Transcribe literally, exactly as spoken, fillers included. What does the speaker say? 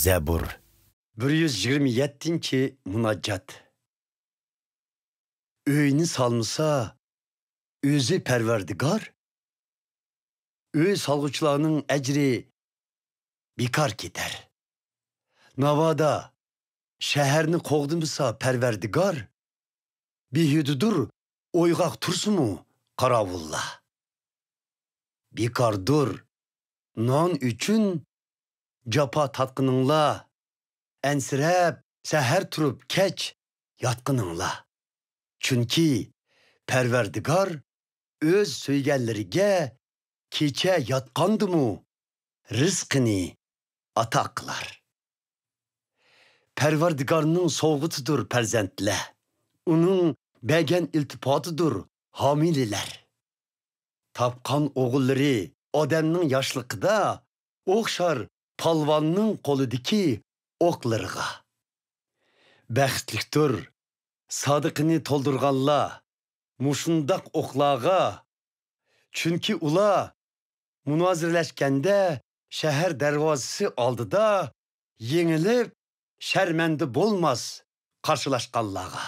زەبۇر. بىر يۈز يىگىرمە يەتتىنچى مۇناجات. ئۆينى سالمىسا ئۆزى پەرۋەردىگار، ئۆي سالغۇچىلارنىڭ ئەجرى بىكار كېتەر. ناۋادا شەھەرنى قوغدىمىسا پەرۋەردىگار، بىھۇدىدۇر ئويغاق تۇرسىمۇ قاراۋۇللار. بىكاردۇر نان ئۈچۈن جاپا تارتقىنىڭلار، ئەنسىرەپ سەھەر تۇرۇپ كەچ ياتقىنىڭلار. چۈنكى پەرۋەردىگار ئۆز سۆيگەنلىرىگە كېچە ياتقاندىمۇ رىزقىنى ئاتا قىلار. پەرۋەردىگارنىڭ سوۋغىتىدۇر پەرزەنتلەر، ئۇنىڭ بەرگەن ئىلتىپاتىدۇر ھامىلىلەر. تاپقان ئوغۇللىرى ئادەمنىڭ ياشلىقىدا ئوخشار پالۋاننىڭ قولىدىكى ئوقلىرىغا. بەختلىكتۇر سادىقىنى تولدۇرغانلار مۇشۇنداق ئوقلارغا، چۈنكى ئۇلار مۇنازىرىلەشكەندە شەھەر دەرۋازىسى ئالدىدا يېڭىلىپ، شەرمەندە بولماس قارشىلاشقانلارغا.